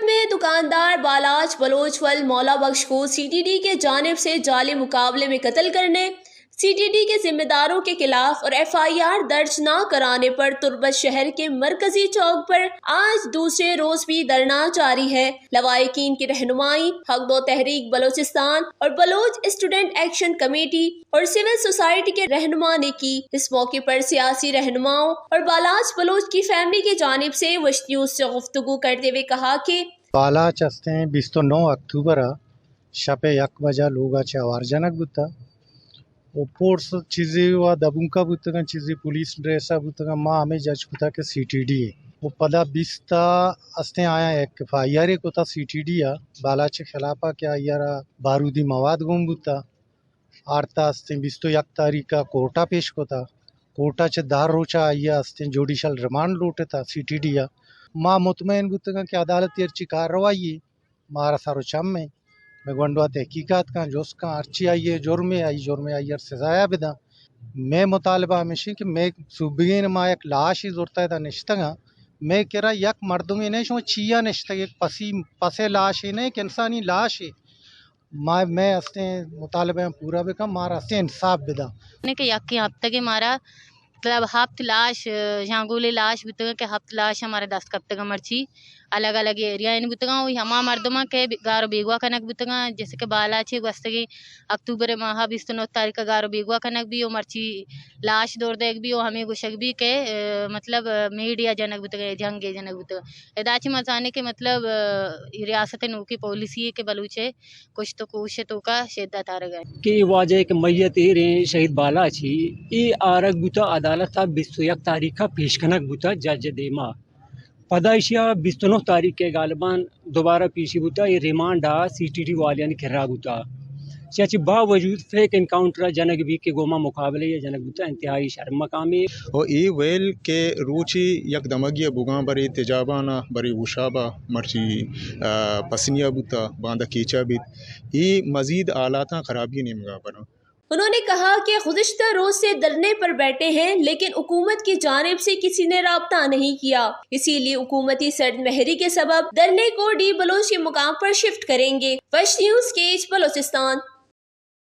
میں دکاندار بالاچ بلوچ ول مولا بخش کو سی ٹی ڈی کے جانب سے جعلی مقابلے میں قتل کرنے، سی ٹی ڈی کے ذمہ داروں کے خلاف اور ایف آئی آر درج نہ کرانے پر تربت شہر کے مرکزی چوک پر آج دوسرے روز بھی دھرنا جاری ہے۔ لواحقین کی رہنمائی، حق دو تحریک بلوچستان اور بلوچ اسٹوڈنٹ ایکشن کمیٹی اور سول سوسائٹی کے رہنما نے کی۔ اس موقع پر سیاسی رہنماؤں اور بالاچ بلوچ کی فیملی کی جانب سے وش نیوز سے گفتگو کرتے ہوئے کہا کہ بالاچ استیں بیست و نو اکتوبر ء شپ ء یک بجا لوگ ء چہ آوار جنگ بوتا و پورس چیزے و دبونکا بوتگاں، چیزے پولیس ڈریس ء بوتگاں۔ ما ہمے جج کتا کہ سی ٹی ڈی اے و پدا بیست ء استیں آیاں یک ایف آئی آر کتا سی ٹی ڈی ء بالاچ خلاف ء کہ آئی ء را بارودی مواد گون بوتا۔ آرتا استیں بیست و یک تاریخ ء کورٹ ء پیش کتا۔ کورٹ ء چہ دہ روچ ء آئی ء استیں جوڈیشل ریمانڈ لوٹتا سی ٹی ڈی ء۔ ما مطمئن بوتگاں کہ عدالت ء ہرچی کارروائی مارا سر و چم ایں۔ مئے گونڈو ء تحقیقات کن، جست کن، ہرچی آئی ء جرمے، آئی جرمے آئی ء سزایا بداں۔ مئے مطالبہ ہمیش ایں کہ مئے صوبگین ما یک لاشے زرتہ ادا نشتگاں۔ مئے کرا یک مردمے نہ، شما چیا نشتگ، یک پسی، پسے لاشے نہ، یک انسانی لاشے۔ ما، مئے استیں مطالبہ پورا بکن، مارا استیں انصاف بداں۔ نے کہ یکیں ہفتگے مارا مطلب ہپت لاش، اه، ژانگولے لاش بوتگاں کہ ہپت لاش ہمارا دست کپتگاں مرچی الگ الگ ایریا ان بوتگاں۔ و ہما مردماں کہ بی-، گار و بیگواہ کنگ بوتگاں، جیسے کہ بالاچے گوستگیں اکتوبر ماہ بیست و نو تاریخ ء گار و بیگواہ کنگ بی و مرچی لاش دور دیگ بی و ہمیں گوشگ بی کہ، اه، مطلب، اه، میڈیا جنگ بوتگاں، جنگ جنگ بوتگاں۔ ادا چہ ما زانیں کہ مطلب، اه، ریاست نوکی پالیسی ہے کہ بلوچے کشت و کوش ء توکا شدت آرگ ء انت۔ کہ اے واجہ کہ میت ایریں شہید بالاچی، اے آرگ بوتا عدالت ء بیست و یک تاریخ ء پیش کنگ بوتا جج ء دیما۔ پدا ایشی ء بیست و نہ تاریخ ء غالباً دوبارہ پیشی بوتا، اے ریمانڈ ء سی ٹی ڈی والیانی کرا بوتا۔ چیا چہ باوجود فیک انکاؤنٹر ء جنگ بیت کہ گوما مقابلہ ء جنگ بوتا، انتہائی شرم مقامے۔ و اے ویل کہ روچے یک دمگی ء بگاں برے تجابان ء برے ہوشاب ء مرچی، آ، پسنی ء بوت ء باندا کیچ ء بیت، اے مزید حالاتاں خرابی ء نیمگ ء برنت۔ انہوں نے کہا کہ گزشتہ روز سے دھرنے پر بیٹھے ہیں، لیکن حکومت کی جانب سے کسی نے رابطہ نہیں کیا، اسی لیے حکومتی سرد مہری کے سبب دھرنے کو ڈی بلوچ کے مقام پر شفٹ کریں گے۔ وش نیوز کیچ بلوچستان۔